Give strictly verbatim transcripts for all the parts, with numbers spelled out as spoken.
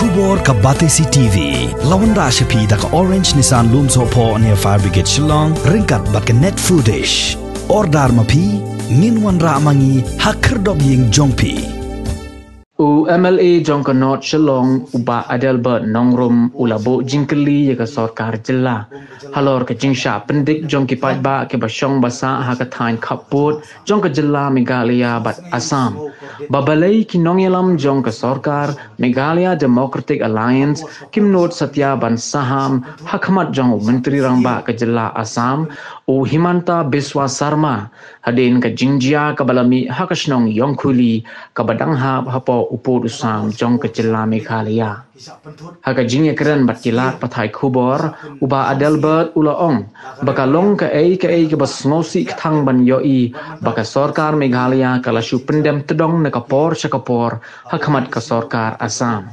Khubor ka Batesi T V la wanrah sha phi da ka Orange Nissan Lumsohphoh near Fire Brigade Shillong ryngkat bad ka Net Foodish. Order ma phi, ngin wanrah ma ngi ha khyrdop ïing jong phi. U M L A jong ka North Shillong, u Bah Adelbert Nongrum, u la buh jingkylli ïa ka sorkar jylla halor ka jingshah pyndik jong ki paidbah kiba shong ba sah ha ka thaiñ khappud jong ka jylla Meghalaya bad Assam, ba balei ki nongïalam jong ka sorkar Meghalaya Democratic Alliance kim nud satia ban saham ha khmat jong u Myntri Rangbah ka jylla Assam, u Himanta Biswa Sarma, hadien ka jingjia kaba la mih ha ka shnong Ïongkhuili, kaba dang hap hapoh u pud u sam jong ka jylla Meghalaya. Ha ka jingïakren bad ki lad pathai khubor, u Bah Adelbert u la ong ba ka long kaei kaei kaba sngewsih kthang ban ïohi ba ka sorkar Meghalaya ka la shu pyndem tdong na ka por sha ka por ha khmat ka sorkar Assam.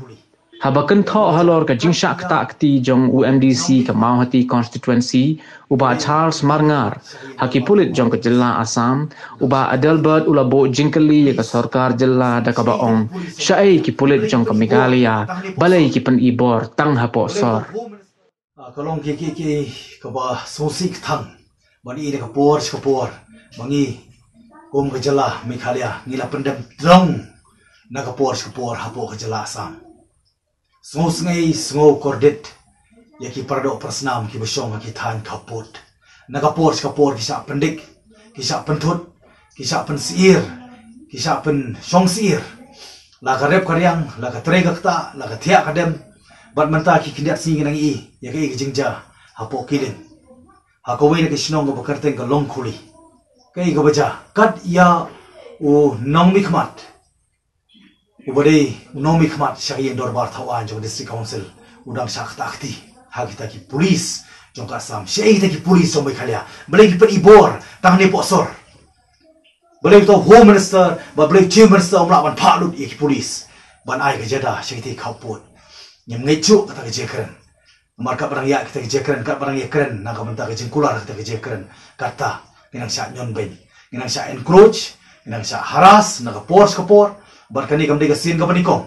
Haba kynthoh halor ka jingshah ktah kti jong u M D C ka Mawhati Constituency, u Bah Charles Marngar, ha ki pulit jong ka jylla Assam, u Bah Adelbert u la buh jingkylli ïa ka sorkar jylla da kaba ong, shaei ki pulit jong ka Meghalaya, balei ki pyni bor tang hapoh sor. Ah, ka long ki ki ki kaba sngewsih kthang ban i na ka por sha ka por ba ngi kum ka jylla Meghalaya ngi la pyndem tdong na ka por sha ka por hapoh ka jylla Assam. Sngew sngew, sngew kordit ïa ki paradoh parasnam kiba shong ha ki thaiñ khappud. Na ka por sha ka por ki shah pyndik, ki shah pynthut, ki shah pynsyier, ki shah pynshong syier. La ka rep ka riang, la ka trei ka ktah, la ka thiah ka dem. Bad mynta ki khyndiat sngi ngi nang i ïa kaei ka jingjia hapoh Killing, ha kawei na ki shnong kaba kyrteng ka Longkhuli. Kaei kaba jia, kat ïa u nongmihkhmat, uba dei u nongmihkhmat sha ka ïing dorbar thaw aiñ jong ka District Council, u dang shah ktah kti ha kita ki pulit jong ka Assam. Shaei kita ki pulit jong Meghalaya, balei ki pyni bor tang ne poh sor? Balei uta u Home Minister bad balei u Chief Minister um lah ban phah lut ïa ki pulit ban ai ka jada sha kita ki khappud? Ngim ngeit shuh kata ka jingkren. Namar katba dang ïa kita ki jingkren, katba dang ïakren na ka bynta ka jingkular kita ki jingkren, kata ngi nang shah ñion beiñ, ngi nang shah encroach, ngi nang shah harass na ka por sha ka por. Bad kane kam dei ka sien kaba nyngkong.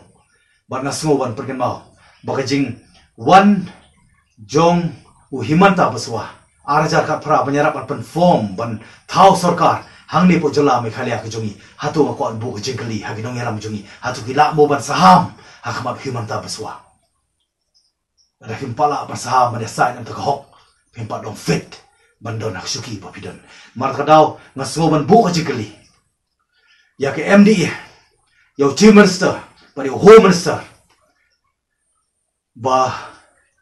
Bad nga sngew ban pynkynmaw ba ka jingwan jong u Himanta Biswa ar hajar khatphra ban ïarap ban pynform ban thaw sorkar hangne poh jylla Meghalaya ka jong ngi, hato nga kwah ban buh ka jingkylli ha ki nongïalam jong ngi, hato ki lah mo ban saham ha khmat u Himanta Biswa? Lada phim pat lah ban saham ban ïasaid na ka bynta ka hok, phim pat long fit ban don ha ka shuki ba phi don. Namar kata ka daw nga sngew ban buh ka jingkylli ïa ka M D A, ïa u Chief Minister bad ïa u Home Minister, ba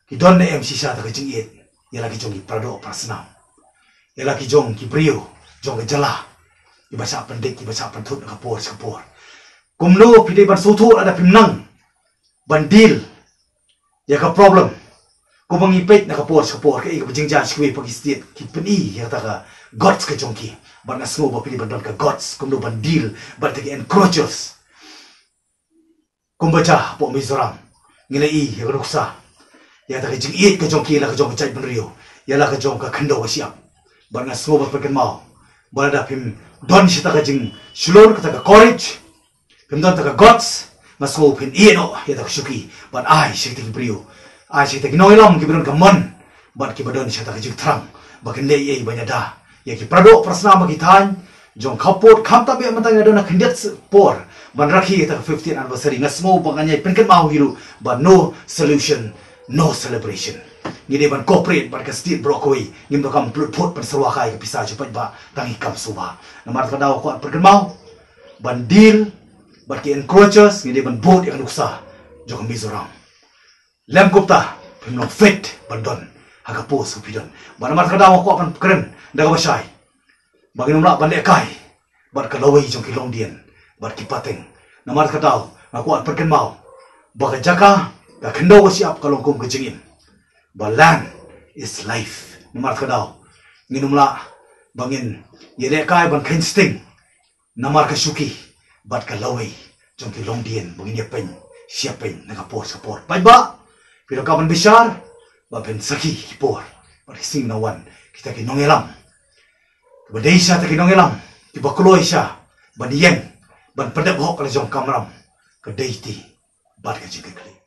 ki don ne em shisha ta ka jingïeit ïa la ki jong ki paradoh parasnam, ïa la ki jong ki briew jong ka jylla, kiba shah pyndik, kiba shah pynthut na ka por sha ka por. Kumno phi dei ban sngewthuh lada phim nang ban deal ïa ka problem? Kumba ngi peit na ka por sha ka por, kaei kaba jingjia sha kiwei pat ki state, ki pyni ïa kata ka guts ka jong ki. Bad nga sngew ba phi dei ban don ka guts kumno ban deal bad kita ki encroachers. Kumba jia hapoh Mizoram, ngi la i ïa ka nuksa, ïa kata ka jingïeit ka jong ki ïa la ka jong ka jaitbynriew, ïa la ka jong ka khyndew ka shyiap. Bad nga sngew ban pynkynmaw ba lada phim don shata ka jingshlur, kata ka courage, phim don kata ka guts, nga sngew phin ïeh noh ïa kata ka shuki ban ai sha kita ki briew, ai sha kita ki nongïalam kiba don ka mon bad kiba don shata ka jingthrang ba kin leh ei ei ban ïada ïa ki paradoh parasnam ha ki thaiñ jong khappud. Khamtam eh mynta ngi don ha khyndiat por ban rakhe ïa kata ka fiftieth anniversary. Nga sngew ba ngan ïai pynkynmaw hi ruh ba no solution, no celebration. Ngi dei ban cooperate bad ka state baroh kawei. Ngim donkam pynlut phut pynsyrwa kai ka pisa jong paidbah, tang ngi kam sngewbha. Namar kata ka daw nga kwah pynkynmaw ban deal bad ki encroachers, ngi dei ban bud ïa ka nuksa jong ka Mizoram. Lem kumta phim long fit ban don ha ka post ka phi don. Bad namar kata ka daw nga kwah ban kren da kaba shai ba ngin ym lah ban lehkai bad ka lawei jong ki longdien bad ki pateng. Namar kata ka daw nga kwah ban pynkynmaw ba ka jaka, ka khyndew ka shyiap ka long kum ka jingim. Ba land is life. Namar kata ka daw ngin ym lah ba ngin ïalehkai ban kheiñ sting namar ka shuki bad ka lawei jong ki longdien ba ngin ïapeiñ shapeiñ na ka por sha ka por. Paidbah, phi donkam ban bishar bad phin sakhi ki por bad ki sngi ban wan. Kita ki nongïalam kiba dei sha, kita ki nongïalam kiba kloi sha ban ïeng ban pyndep hok la jong ka kamram, ka dei ti bad ka jingkitkhlieh.